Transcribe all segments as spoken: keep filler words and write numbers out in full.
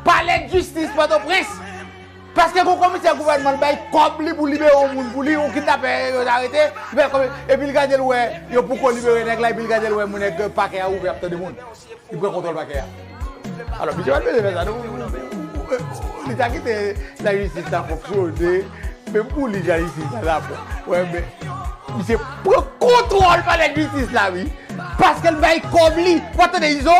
Palè d jistis Pòtoprens. Paske gon komisè gouvènman l bay kòb li pou libere yon moun pou li, yon kidnapè yo t arete, li bay kòb li, epi l gade l wè yo poko libere nèg la, epi l gade l wè moun nèg pakè a ouvè ap tande moun. Li pran kontwòl pakè a. Alò, misye pa t bezwen fè sa, non. Li ta kite lajistis la fonksyone, menm pou li, lajistis la la bon. Wè, men, misye pran kontwòl palè jistis la, wi. Paske l bay kòb li. Ou pa tande Izo?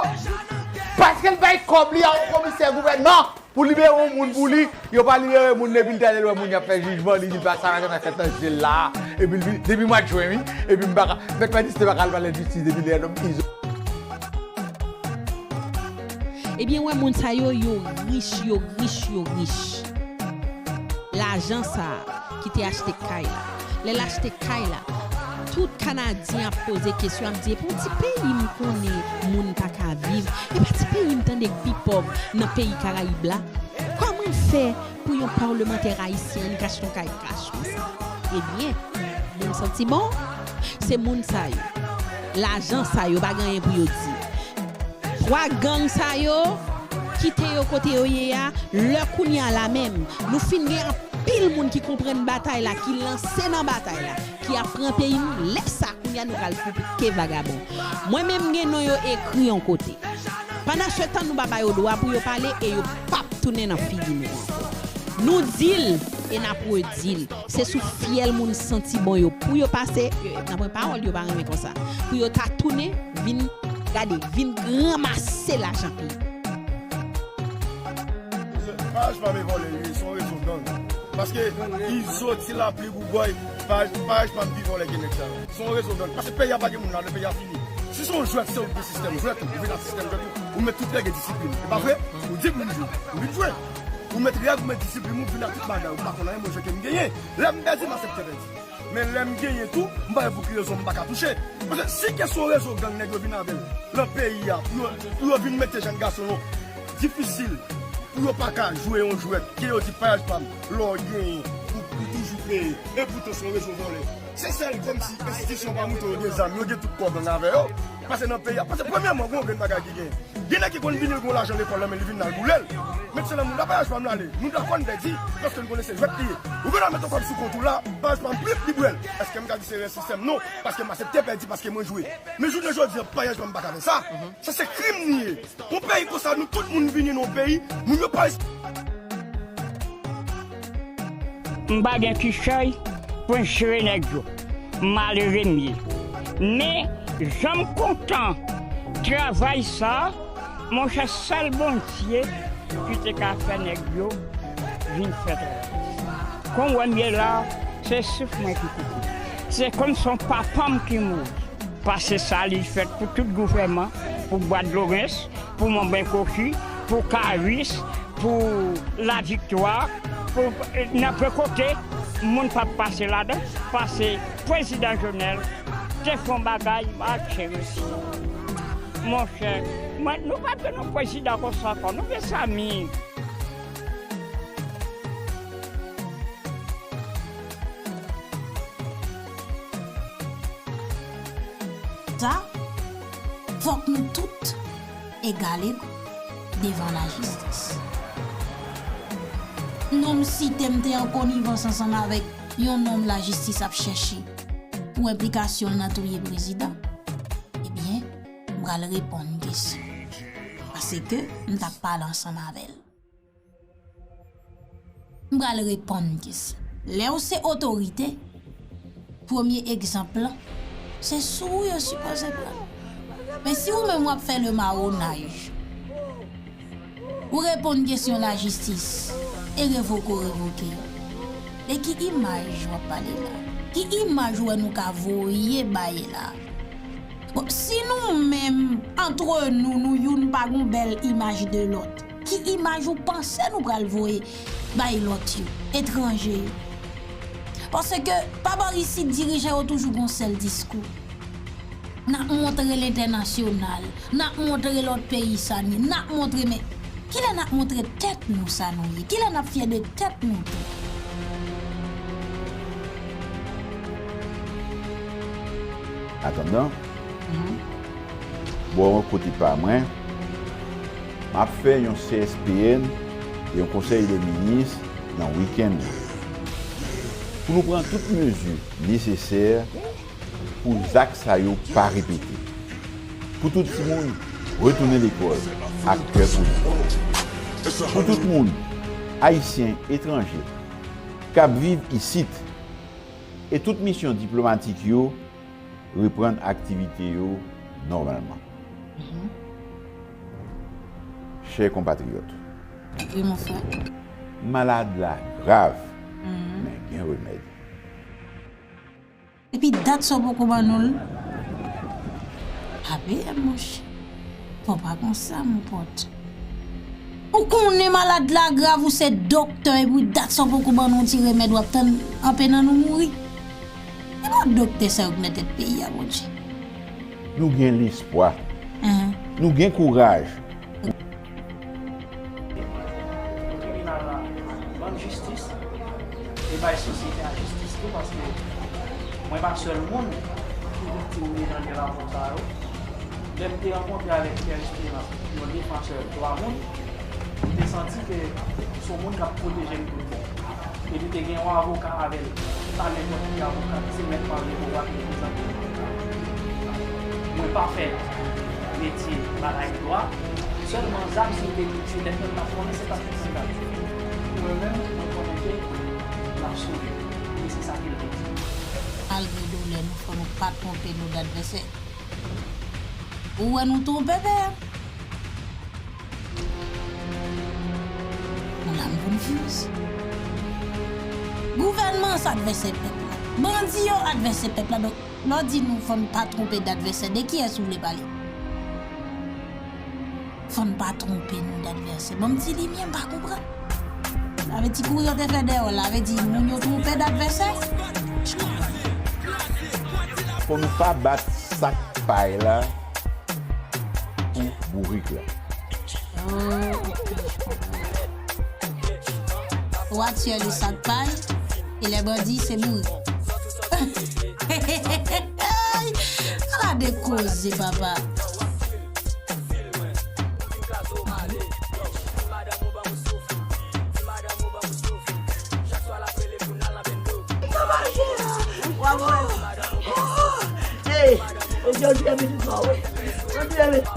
Paske l bay kòb li a yon komisè gouvènman pou libere yon moun pou li, yo pa libere moun depi l t ale lwen moun y ap fè jijman, li di l pa sa nan fèt nan je l la. Epi l vin, depi mwa jen, wi. Epi m pa ka, mèt Madistin pa ka al palè jistis depi lè nonm Izo. Ebyen, wè, moun sa yo, yo rich, yo rich, yo rich. Lajan sa a ki te achte kay la. Lè l achte kay la, tout Kanadyen ap poze kesyon, ap di, "E pa yon ti peyi m konnen moun pa ka viv? E pa ti peyi m tande k pi pòv nan peyi Karayib la? Kòman l fè pou yon palmantè ayisyen annik achte yon kay kach konsa?" Ebyen, moun santi bon, se moun sa yo. Lajan sa yo pa gen anyen pou yo di. Twa gang sa yo, kite yo kote yo ye a, lè kounye a la menm, nou fin gen anpil moun ki konprann batay la, ki lanse nan batay la, ki ap pran peyi n, lè sa, kounye a nou pral konplike vagabon. Mwen menm, m gen non yo ekri yon kote. Pandan se tan, nou pa ba yo dwa pou yo pale e yo p ap tounen nan figi nou ankò. Nou di l e n ap redi l. Se sou fyèl moun santi bon yo pou yo pase, yo, nan pwen pawòl yo pa renmen konsa. Pou yo ta tounen, vin, gade, vin ranmase lajan peyi. Paj pa m e vòlè li ye, se yon rezo gang. Paske Izo, Ti Lapli, Boubòy, Paj, Paj pa m pi vòlè ke nèg sa yo. Se yon rezo gang. Paske peyi a pa gen moun ladan, peyi a fini. Si se yon jwèt, se ou ki gen sistèm jwèt ou, ou vin ak sistèm jwèt ou, ou met tout règ e disiplin. E pa vre? Ou di pou m jwe, ou vin jwe. Ou met règ, ou met disiplin, ou vin ak tout bagay. Ou pa konn anyen, mwen jwe ke m genyen. Lè m pèdi, m aksepte pèdi. Men lè m genyen tou, m pa wè pou ki rezon m pa ka touche. Paske si kesyon rezo gang nèg yo vin avè l nan peyi a, pou yo, pou yo vin mete jèn gason yo difisil, pou yo pa ka jwe yon jwèt, ke yo di payaj pa m, lè w genyen, ou, ou toujou peye. Epoutan se yon rezo vòlè. Se sèl kòmsi enstitisyon pa montre yo gen zam, yo gen tout kò gang avè yo. Pase nan peyi a. Pase premyèman, gon grenn bagay ki gen. Gen nèg ki konn vini, l gon lajan lekòl nan men, li vin al boule l. Men se nan moun la payaj pa m l ale. Moun la konn pèdi, paske l konnen se jwèt li ye. Ou vin al met yon kòb sou kont ou la, payaj pa m plip, li bwè l. Èske m ka di se rès sistèm? Non, paske m aksepte pèdi, paske mwen jwe. Men jounen jodi a, payaj pa m pa ka fè sa. Sa se krim li ye. Yon peyi konsa, nou tout moun vini nan yon peyi, moun yo pa res- M pa gen kichòy pou m jere nèg yo. Malere m ye. Men, jan m kontan travay sa, monchè, sèl Bondye ki te ka fè nèg yo vin fè travay. Kon w wè m ye la, se souf mwen ki koupe. Se kòmsi se yon papa m ki mouri. Pase sa li fèt pou tout gouvènman, pou Bwadlorens, pou Monben Koki, pou Karis, pou Laviktwa, pou, nan pwen kote moun p ap pase ladan, pase prezidan Jovenel te fè yon bagay, m a jere sa. Monchè, mwen, nou p ap jwenn yon prezidan konsa ankò, non, mezanmi. Sa, fòk nou tout egalego devan lajistis. Nonm site m te an konivans ansanm avèk yon nonm lajistis ap chèche pou enplikasyon l nan touye prezidan, ebyen, m pral reponn kesyon. Paske m t ap pale ansanm avè l. M pral reponn kesyon. Lè w se otorite, premye egzanp lan, se sou ou yo sipoze pran. Men si ou menm w ap fè lemawonaj, ou reponn kesyon lajistis e revoke w revoke, de ki imaj w ap pale la? Ki imaj ou wè nou ka voye bay la? Bon, si nou menm, antre nou, nou youn pa gon bèl imaj de lòt, ki imaj ou panse nou pral voye bay lòt yo, etranje yo? Paske pa bò isit, dirijan yo toujou gon sèl diskou. N ap montre lentènasyonal, n ap montre lòt peyi sa n ye, n ap montre, men kilè n ap montre tèt nou sa nou ye? Kilè n ap fyè de tèt nou tou? Atandan, bò yon kote pa mwen, M ap fè yon C S P N e yon konsèy de minis nan wikenn nan pou nou pran tout mezi nesesè pou zak sa yo pa repete. Pou tout timoun retounen lekòl ak kè pozitèf. Pou tout moun, ayisyen, etranje, k ap viv isit, e tout misyon diplomatik yo reprann aktivite yo nòmalman. Chè konpatriyòt, wi, mon frè. Malad la grav, men gen remèd. Epi dat sa w poko ban nou l? Pa peye m, monchè. Fò pa konsa, mon pòt. Ou konnen malad la grav, ou se doktè, epi dat sa w poko ban nou yon ti remèd, w ap tann anpe nan nou mouri. Ki mòd doktè sa yo k nan tèt peyi a, Bondye? Nou gen lespwa. Nou gen kouraj. Tribinal la, ban m jistis e bay sosyete a jistis tou, paske mwen pa sèl moun ki viktim de jan de rapò sa yo. Lè m te rankontre avèk Pierre Espérance, yon defansè dwa moun, m te santi ke se yon moun k ap pwoteje m tout bon. Epi te gen yon avoka avè l. Se pa nenpòt ki avoka, se mèt Marc Lebeau ki reprezante l. Mwen pa fè metye bagay dwa. Sèlman zam, si m te touche tèt mwen, m t ap konnen se pa tèt mwen m t ap touche. Mwen menm, mwen konnen ke m ap sove. E se sa ke l te di. Malgre doulè nou, fò nou pa twonpe nou d advèsè. Ou wè nou twonpe, pè a? Ou la m konfyans. Gouvènman an se advèsè pèp la. Bandi yo advèsè pèp la. Donk, lè w di nou fò n pa twonpe d advèsè, de kiyès ou vle pale? Fò n pa twonpe nou d advèsè. Ban m ti limyè, m pa konprann. Sa vle di kouri yo te fè dèyè w la, vle di moun yo twonpe d advèsè? Fò nou pa bat sak pay la pou bourik la. Oh, ok, je comprends. Ou atire li sak pay, e lè bandi se bourik. Ala de koze, papa. Hey, jodi a pitit mwen, wi. Jodi a pitit.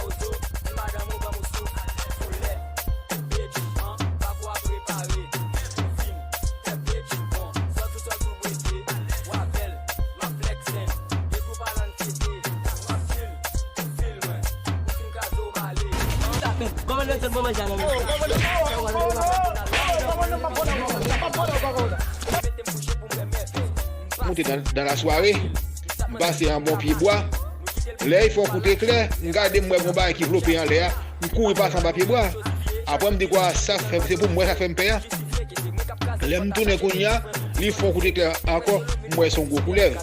Moute dan, dan lasware, m pase an bon pye bwa. Lè l fè yon kout eklè, m gade, m wè gon bagay ki vlope anlè a, m kouri pase anba pye bwa. Apre m di, kwa, sa fè, se pou m wè sa fè m pè a. Lè m tounen kounye a, li fè yon kout eklè ankò, m wè se yon gwo koulèv.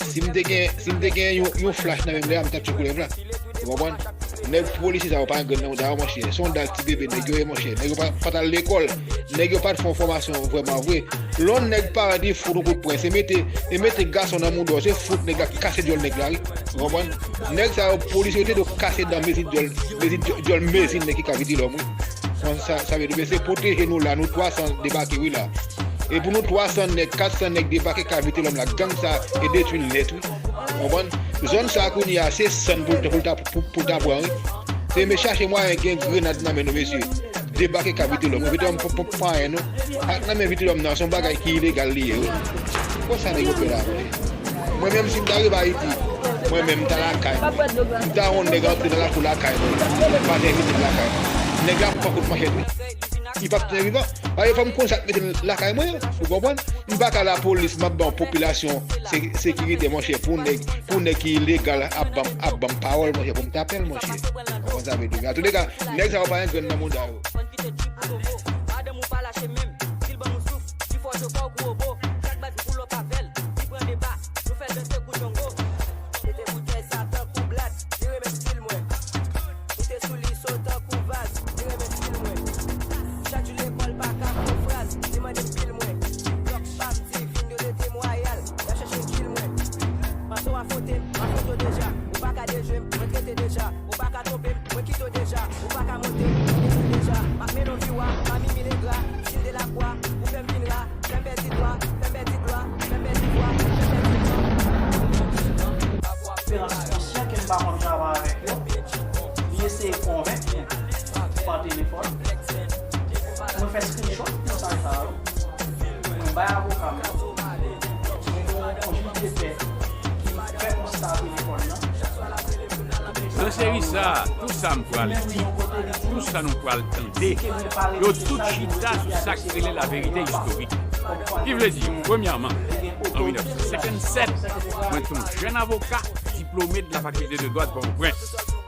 Si m te gen, si m te gen yon, yon flach nan men m lè a, m t ap tiye koulèv la. Ou konprann? Nèg polisye sa yo pa gen grenn nan mouda yo, monchè. Se yon dag ti bebe nèg yo ye, monchè. Nèg yo pa, pa t al lekòl. Nèg yo pa t fè yon fòmasyon vrèman vre. Lè yon nèg parèt, li fout yon kout pwen. Se mete, e mete gason nan mouda w, se fout nèg la, kase dyòl nèg la, wi. Ou konprann? Nèg sa yo, polisye yo te dwe kase dan mezi dyòl, mezi dyòl, dyòl mezi nèg ki ka vitelòm, wi. Konn sa, sa vle di, men se pwoteje nou la, nou twa san debake, wi, la. E pou nou twa san nèg, kat san nèg debake ka vitelòm la, gang sa e detwi l nèt, wi. Ou konprann? Zòn sa kounye a, se sann pou l ta, pou l ta, pou, pou l ta pran, wi. Se men chache mwayen gen grenad nan men nou, mesye. Debake ka vitelòm. Vitelòm p-, p-, pa anyen, non. Ak nan men vitelòm nan, se yon bagay ki ilegal li ye, wi. Konsa nèg yo fè la, wi. Mwen menm, si m ta rive Ayiti, mwen menm, m ta lakay mwen. M ta wè yon nèg antre nan lakou lakay mwen. M pa t envite l lakay mwen. Nèg la pran kout manchèt, wi. Li p ap tounen vivan. Paske fò m konn sa k mete l lakay mwen an. Ou konprann? M pa ka lapolis, m ap ban yon popilasyon se-, sekirite, monchè, pou nèg, pou nèg ki ilegal ap ban m, ap ban m pawòl, monchè, pou m tape l, monchè. Ou konprann sa m vle di? Antouleka, nèg sa yo pa gen grenn nan mouda yo. Madanm ou pa lache menm, di l ban m yon souf, li fò cho fò gwo bo, chak bat pou lòp avè l, li pran deba, nou fè l danse kou Django. Mete boutèy sa tankou blad, li renmen stil mwen. Moute sou li so tankou vaz, li renmen stil mwen. Chak jou lekòl pa ka fè fraz, li mande m pil mwen. Blòk pa m divin, yo rete m wayal, y ap chèche kil mwen. Mason afwonte m, m afwonte w deja. Ou pa ka dejwe m, mwen trete deja. Ou pa ka twonpe m, mwen kite w deja. Ou pa ka monte m, mwen desann pa konn travay avèk yo. Li eseye konvenk mwen pa telefòn. Mwen fè screenshot mesaj sa yo. Mwen bay avoka m yo. Mwen gen yon jij de pè ki fè konsta telefòn nan. Nan seri sa a, tou sa m pral di, tou sa nou pral tande, yo tout chita sou sa k rele laverite istorik. Ki vle di, premyèman, an mil nèf san senkannsèt, mwen te yon jèn avoka diplome de la Faculté de Droit de Port-au-Prince.